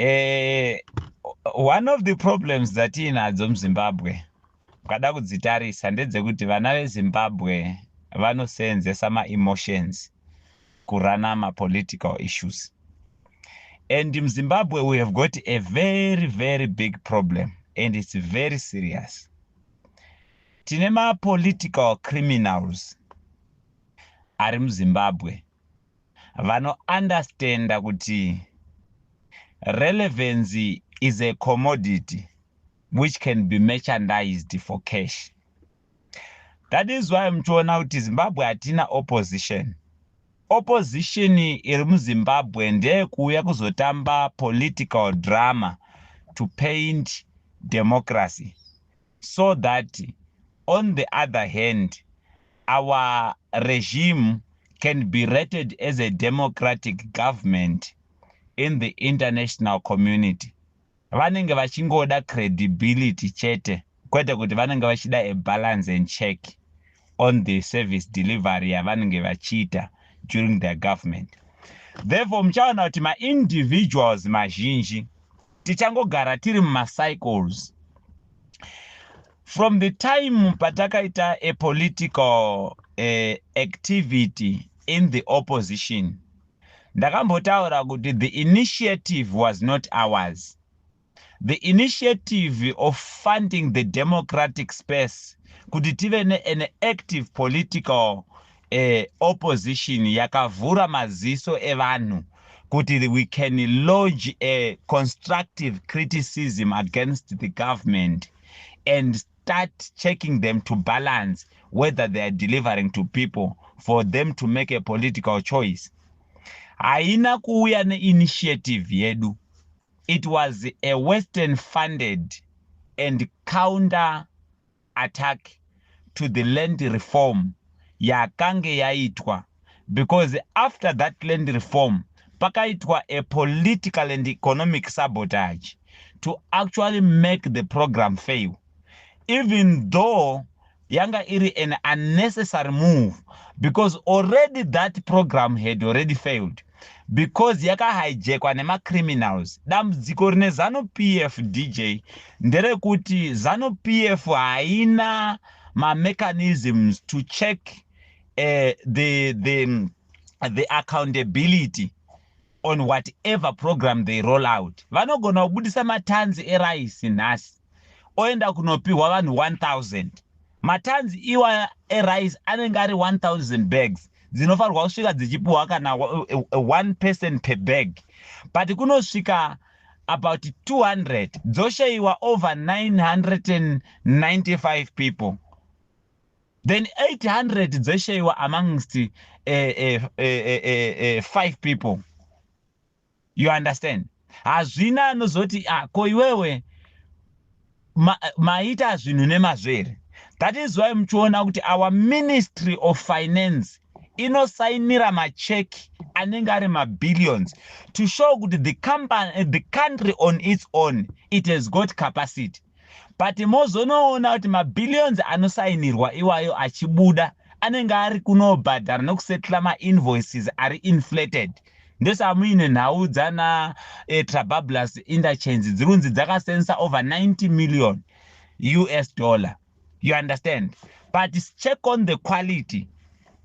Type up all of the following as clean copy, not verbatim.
One of the problems dzatiinadzo muZimbabwe, ukada kudzitarisa, ndedzekuti vana veZimbabwe vanoseenzesa maemotions kurana mapolitical issues. And muZimbabwe we have got a very, very big problem, and it's very serious. Tine mapolitical criminals ari muZimbabwe vanounderstanda kuti relevancy is a commodity which can be merchandised for cash. That is why muchiona kuti Zimbabwe hatina opposition. Opposition iri muZimbabwe ndeyekuuya kuzotamba political drama to paint democracy, so that on the other hand our regime can be rated as a democratic government in the international community. Vanenge vachingoda credibility chete, kwete kuti vanenge vachida a balance and check on the service delivery yavanenge vachiita during their government. Therefore muchaona kuti maindividuals mazhinji tichangogara tiri mumacycles. From the time patakaita a political activity in the opposition, ndakambotaura kuti the initiative was not ours. The initiative of funding the democratic space kuti tive nean active political opposition yakavhura maziso evanhu kuti we can lodge a constructive criticism against the government and start checking them to balance whether they are delivering to people for them to make a political choice, haina kuuya neinitiative yedu. It was a Western funded and counter attack to the land reform yakange yaitwa, because after that land reform pakaitwa a political and economic sabotage to actually make the program fail, even though yanga iri an unnecessary move, because already that program had already failed because yakahijackwa nemacriminals. Dambudziko rine ZANU PF, DJ, nderekuti ZANU PF haina mamechanisms to check the accountability on whatever program they roll out. Vanogona kubudisa matanzi eraisi nhasi, oenda kunopiwa vanhu 1000. Matanzi iwa erice anenge ari 1000 bags dzinofanirwa kusvika dzichipiwa kana one person per bag, but kunosvika about 200, dzoshayiwa over 995 people, then 800 dzoshayiwa amongst five people. You understand? Hazvina anozoti, "Ah, ko iwewe maita zvinhu nemazvere?" That is why muchiona kuti our Ministry of Finance inosainira macheki anenge ari mabillions to show kuti the company, the country on its own, it has got capacity. But mozonoona kuti mabillions anosainirwa iwayo achibuda anenge ari kunobhadhara nekusetla mainvoices ari inflated. Ndosamuine nhau dzana Trabablas Interchange dziri kunzi dzakasensa over 90 million US dollar. You understand? But check on the quality.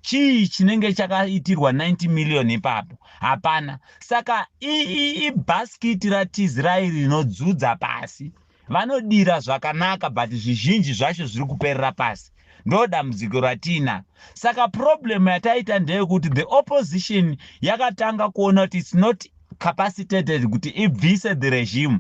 Chii chinenge chakaitirwa 90 million ipapo? Hapana. Saka ibhasikiti ratizirai rinodzudza pasi. Vanodira zvakanaka, but zvizhinji zvacho zviri kuperera pasi. Ndo dambudziko ratina. Saka problem yataita ndeyekuti the opposition yakatanga kuona kuti it's not capacitated kuti ibvise the regime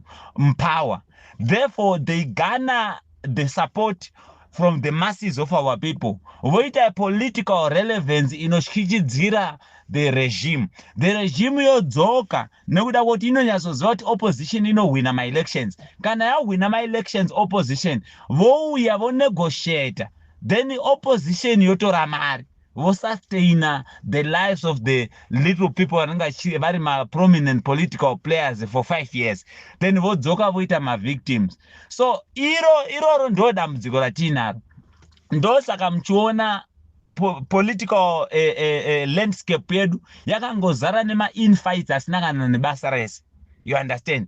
power. Therefore they garner the support from the masses of our people, voita political relevance inotyichidzira the regime. The regime yodzoka nekuda kwekuti inonyatsoziva kuti opposition inohwina maelections. Kana yahwina maelections, opposition vouya vonegotiata, then opposition yotora mari, vosustaina the lives of the little people vanenge vari maprominent political players for 5 years, then vodzoka voita mavictims. So iro iroro ndo dambudziko ratiinaro. Ndosaka muchiona political landscape yedu yakangozara nemainfights asina kana nebasa rese. You understand?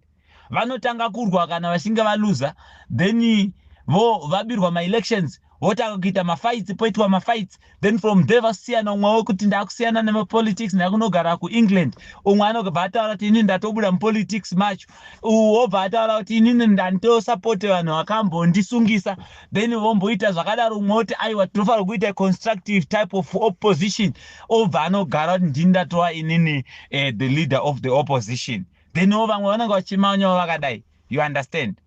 Vanotanga kurwa kana vachinge valuza, then vo vabirwa maelections, votanga kuita mafights, poitwa mafights. Then from there vasiyana. Umwe wekuti ndakusiyana nemapolitics, ndakunogara kuEngland. Umwe anobva ataura kuti inini ndatobuda mupolitics macho. Uwu wobva ataura kuti inini ndanditosapote vanhu vakambondisungisa. Then vomboita zvakadaro. Umwe woti aiwa, tinofanira kuita constructive type of opposition. Obva anogara kuti ndini ndatova inini the leader of the opposition. Then wo vamwe vanenge vachimanyawo vakadai, you understand?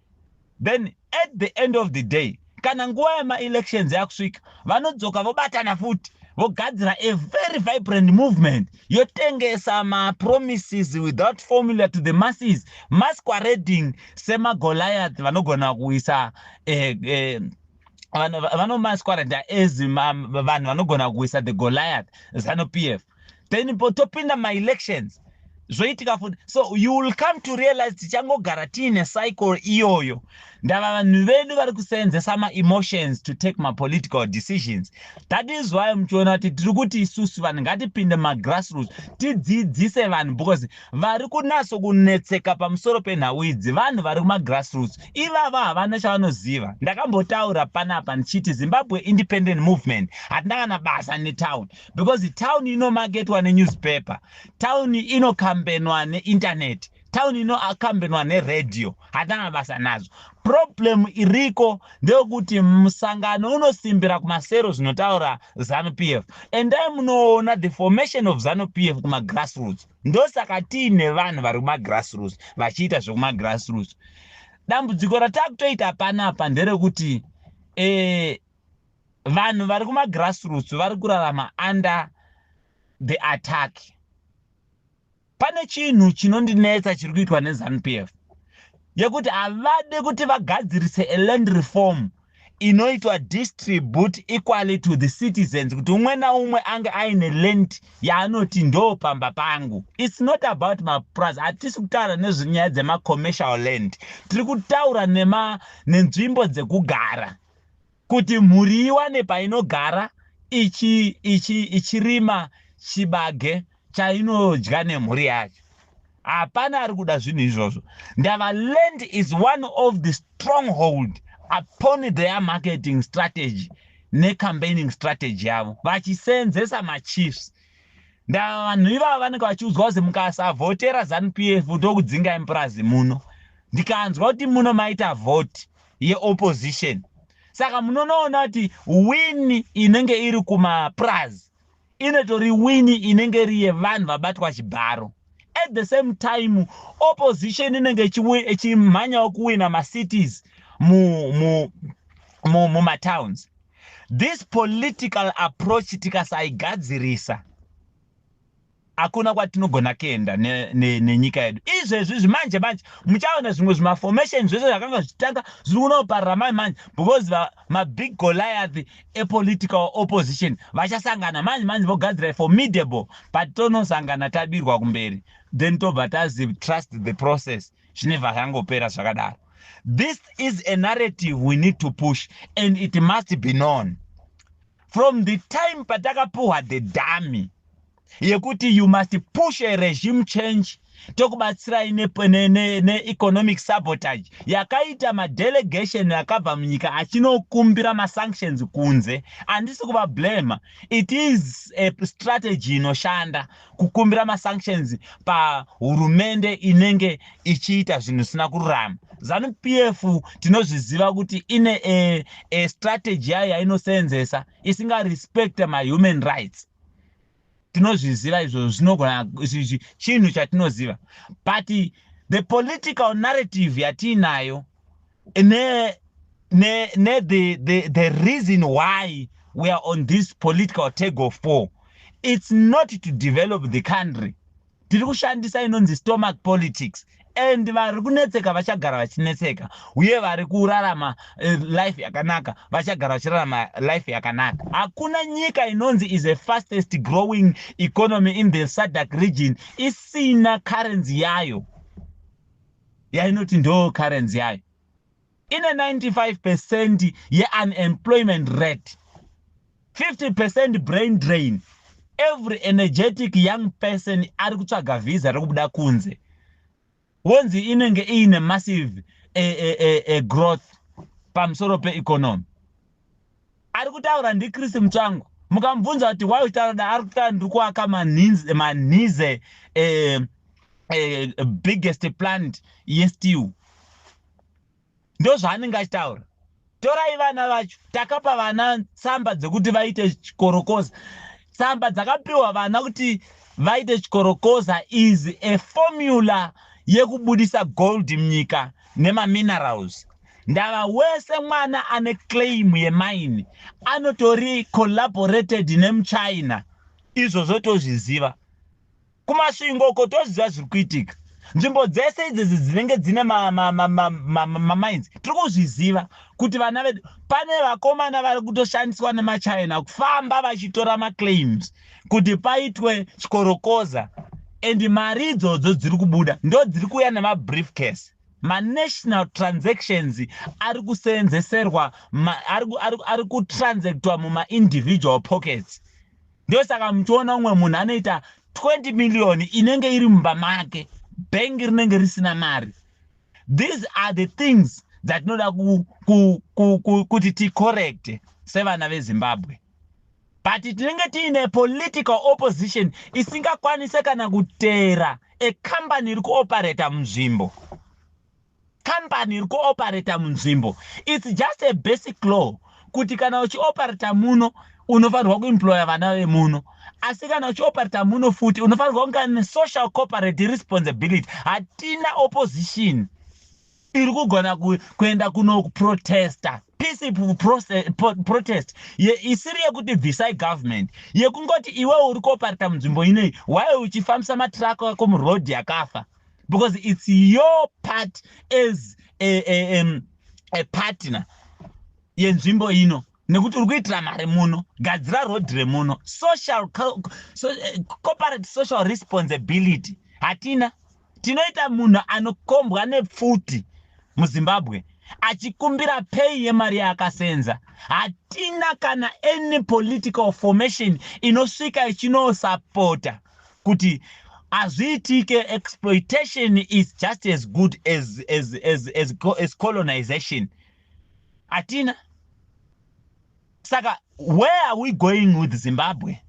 Then at the end of the day, kana nguva yemaelections yakusvika, vanodzoka vobatana futi, vogadzira a very vibrant movement yotengesa mapromises without formula to the masses, masquerading semaGoliath vanogona kuisa vanomasquerada as vanhu vanogona kuisa the Goliath, ZANU PF. Then topinda maelections, zvoitika futi. So you will come to realize tichangogara tiine cycle iyoyo. Ndava vanhu vedu vari kuseenzesa maemotions to take mapolitical decisions. That is why muchiona kuti tiri kuti isusu vanhu ngatipinde magrassroots, tidzidzise vanhu, because vari kunatso kunetseka pamusoro penhau idzi vanhu vari kumagrassroots. Ivava havana chavanoziva. Ndakambotaura panapa ndichiti Zimbabwe Independent Movement hatina kana basa netown, because town inomaketwa nenewspaper, town inokambenwa neinternet, town inokambenwa neredhiyo. Hatina basa nazvo. Problem iriko ndeyekuti musangano unosimbira kumasero zvinotaura ZANU PF. Endai munoona the formation of ZANU PF kumagrassroots. Ndosaka tiine vanhu vari kumagrassroots vachiita zvekumagrassroots. Dambudziko ratakutoita panapa nderekuti vanhu vari kumagrassroots vari kurarama under the attack. Pane chinhu chinondinetsa chiri kuitwa neZANU PF yekuti havadi kuti vagadzirise a land reform inoitwa distribute equally to the citizens, kuti umwe naumwe ange aine land yaanoti ndo pamba pangu. It's not about mapurazi. Hatisi kutaura nezvenyaya dzemacommercial land. Tiri kutaura nenzvimbo dzekugara, kuti mhuri iwane painogara ichirima chibage chainodya nemhuri yacho. Hapana ari kuda zvinhu izvozvo. Ndava land is one of the stronghold upon their marketing strategy necampaigning strategy yavo, vachiseenzesa machiefs. Ndava vanhu ivava vanenge vachiudzwa kuzi mukasavhotera ZANU PF, tokudzingai mupurazi muno. Ndikanzwa kuti muno maita vote yeopposition. Saka munonoona kuti win inenge iri kumapurazi inotori win inenge iri yevanhu vabatwa chibharo. At the same time, opposition inenge ichimhanyawo kuwina macities mumatowns. This political approach tikasaigadzirisa, hakuna kwatinogona kuenda nenyika yedu. Izvezvi zvimanje manje muchaona zvimwe zvimaformation zvese zvakanga zvichitanga zviri kunoparira manje manje, because mabig Goliath epolitical opposition vachasangana manje manje, vogadzira formidable. But tonosangana tabirwa kumberi, then tobva tazi trust the process. Zvinebva zvangopera zvakadaro. This is a narrative we need to push, and it must be known from the time patakapuhwa the dummy yekuti you must push a regime change, tokubatsirai neeconomic sabotage yakaita madelegation akabva munyika achinokumbira masanctions kunze. Handisi kuvablema. It is a strategy inoshanda kukumbira masanctions pahurumende inenge ichiita zvinhu zvisina kururama. ZANU PF tinozviziva kuti ine a strategy yayo yainoseenzesa isingarespecta mahuman rights. Tinozviziva izvozvo. Zvinogona chinhu chatinoziva, but the political narrative yatiinayo ne the reason why we are on this political tug of war, it's not to develop the country. Tiri kushandisa inonzi stomach politics, and vari kunetseka vachagara vachinetseka, uye vari kurarama life yakanaka vachagara vachirarama life yakanaka. Hakuna nyika inonzi is a fastest growing economy in the SADC region isina currency yayo yainoti ndo currency yayo. Ine 95% yeunemployment rate, 50% brain drain. Every energetic young person ari kutsvaga vhisa rekubuda kunze. Wonzi inenge iine massive a growth pamusoro peeconomy. Ari kutaura ndiChris Mutsvangu. Mukamubvunza kuti why uchitaura da, ari kutaura, "Ndiri kuaka Manhize biggest plant yesteel." Ndo zvaanenge achitaura. Torai vana vacho. Takapa vana tsamba dzekuti vaite chikorokoza. Tsamba dzakapiwa vana kuti vaite chikorokoza is a formula yekubudisa gold munyika nemaminerals. Ndava wese mwana ane claim yemine anotori collaborated nemuChina. Izvozvo tozviziva. KuMasvingo uko toziva zviri kuitika. Nzvimbo dzese idzidzi dzinenge dzine mamines, tiri kuzviziva kuti vana vedu, pane vakomana vari kutoshandiswa nemaChina kufamba vachitora maclaims kuti paitwe chikorokoza, and mari idzodzo dziri kubuda ndo dziri kuuya nemabriefcase. Manational transactions ari kusenzeserwa, ari kutransactwa mumaindividual pockets. Ndosaka muchiona umwe munhu anoita 20 million inenge iri mumba make, bhengi rinenge risina mari. These are the things dzatinoda kuti ticorrecte sevana veZimbabwe, but tinenge tiine political opposition isingakwanise kana kuteera ekambani iri kuoperata munzvimbo. Kambani iri kuoperata munzvimbo, it's just a basic law kuti kana uchioperata muno, unofanirwa kuemploya vana vemuno. Asi kana uchioperata muno futi, unofanirwa kunge nesocial corporate responsibility. Hatina opposition iri kugona kuenda kunoprotesta peaceful protest isiri yekuti bvisai government, yekungoti iwe uri kuoperata munzvimbo inei, why uchifambisa matraka ako muroad yakafa? Because it's your part as a partner yenzvimbo ino, nekuti uri kuitira mari muno, gadzira rodhi remuno. Social so, corporate social responsibility hatina. Tinoita munhu anokombwa nepfuti muZimbabwe achikumbira pay yemari yaakasenza. Hatina kana any political formation inosvika ichinosapota kuti hazviitike. Exploitation is just as good as colonization. Hatina. Saka where are we going with Zimbabwe?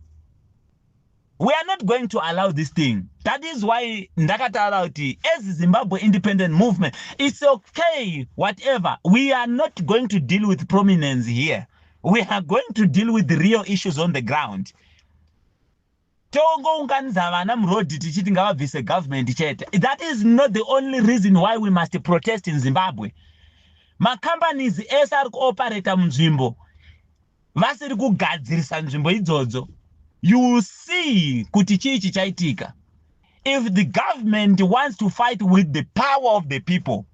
We are not going to allow this thing. That is why ndakataura kuti as Zimbabwe Independent Movement, it's okay, whatever, we are not going to deal with prominence here. We are going to deal with the real issues on the ground. Tongounganidza vana murodhi tichiti ngavabvise government chete, that is not the only reason why we must protest in Zimbabwe. Macompanies ese ari kuoperata munzvimbo vasiri kugadzirisa nzvimbo idzodzo, you will see kuti chii chichaitika. If the government wants to fight with the power of the people,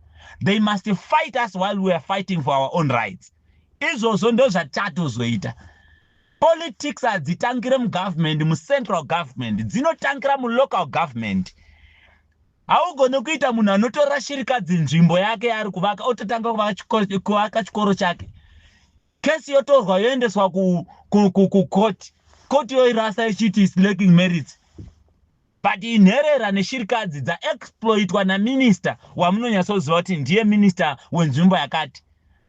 they must fight us while we are fighting for our own rights. Izvozvo ndo zvachatozoita. Politics hadzitangire mugovernment, mucentral government, dzinotangira mulocal government. Haugone kuita munhu anotora shirikadzi nzvimbo yake yaari kuvaka, ototanga kuvaka chikoro chake, kesi yotorwa yoendeswa kukoti, koti yoirasa ichiti is lacking merits. But inherera neshirikadzi dzaexploitwa naminista wamunonyatsoziva kuti ndiye minista wenzvimbo yakati,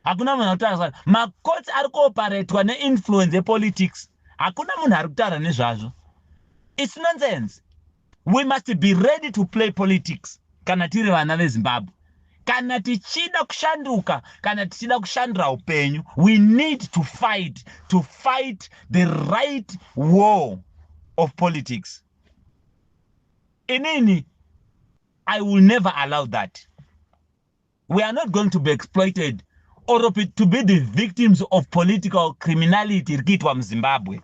hakuna munhu ari kutaura. Makotsi ari kuoperatwa neinfluence yepolitics, hakuna munhu ari kutaura nezvazvo. It's nonsense. We must be ready to play politics kana tiri vana veZimbabwe. Kana tichida kushanduka, kana tichida kushandura upenyu, we need to fight the right war of politics. Inini, I will never allow that. We are not going to be exploited or to be the victims of political criminality iri kuitwa muZimbabwe.